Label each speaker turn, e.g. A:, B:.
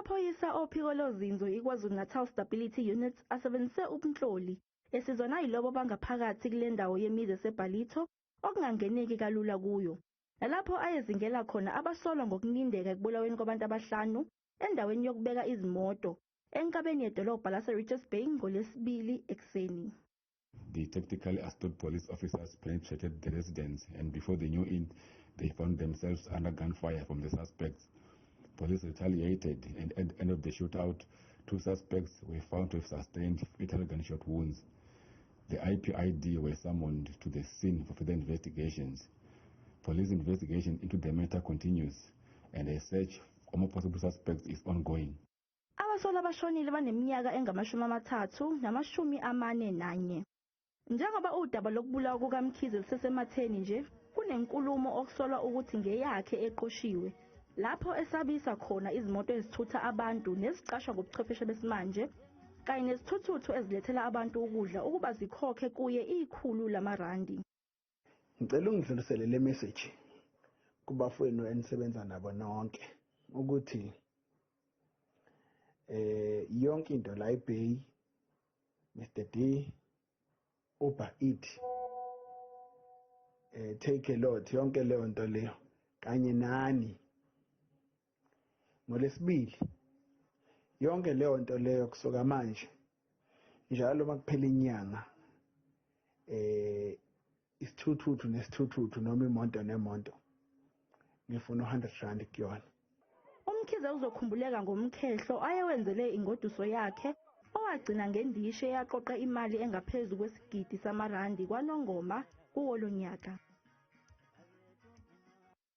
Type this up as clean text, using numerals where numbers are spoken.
A: Amaphoyisa ophiko lozinzo iKwaZulu-Natal Stability Unit asebenzise ubunhloli esizwa nayilobo bangaphakathi kule ndawo yemizi eseBallito okungangeneki kalula kuyo. Nalapho ayezingela khona abasolwa ngokunindeka ekubulaweni kwabantu abahlanu endaweni yokubeka izimoto enkabeni yedolobha lase-Richards Bay ngoLwesibili ekuseni.
B: The tactically astute police officers penetrated the residence and before they knew it, they found themselves under gunfire from the suspects. Police retaliated and at the end of the shootout, two suspects were found to have sustained fatal gunshot wounds. The IPID were summoned to the scene for further investigations. Police investigation into the matter continues and a search for more possible suspects is ongoing.
A: Abasolwa abashonile baneminyaka engama-30 nama-41. Njengoba udaba lokubulawa kukaMkhize lusesematheni nje, kunenkulumo okusolwa ukuthi ngeyakhe eqoshiwe lapho esabisa khona izimoto ezithutha abantu neziqashwa ngobuchwepheshe besimanje kanye nezithuthuthu ezilethela abantu ukudla ukuba zikhokhe kuye 100 lamarandi.
C: Ngicela ungidlulisele le message kubafowenu enisebenza nabo nonke ukuthi yonke into la eBay, Mr D, Uber Eat, Takealot, yonke leyo nto leyo kanye nani ngolesibili, yonke leyo nto leyo kusuka manje njalo makuphela inyanga, isithuthuthu nesithuthuthu noma imoto nemoto, ngifuna u-R100 kuyona.
A: UMkhize uzokhumbuleka ngomkhehlo ayewenzele ingoduso yakhe owagcina ngendishi eyaqoqa imali engaphezu kwesigidi samarandi kwaNongoma kuwo lo nyaka.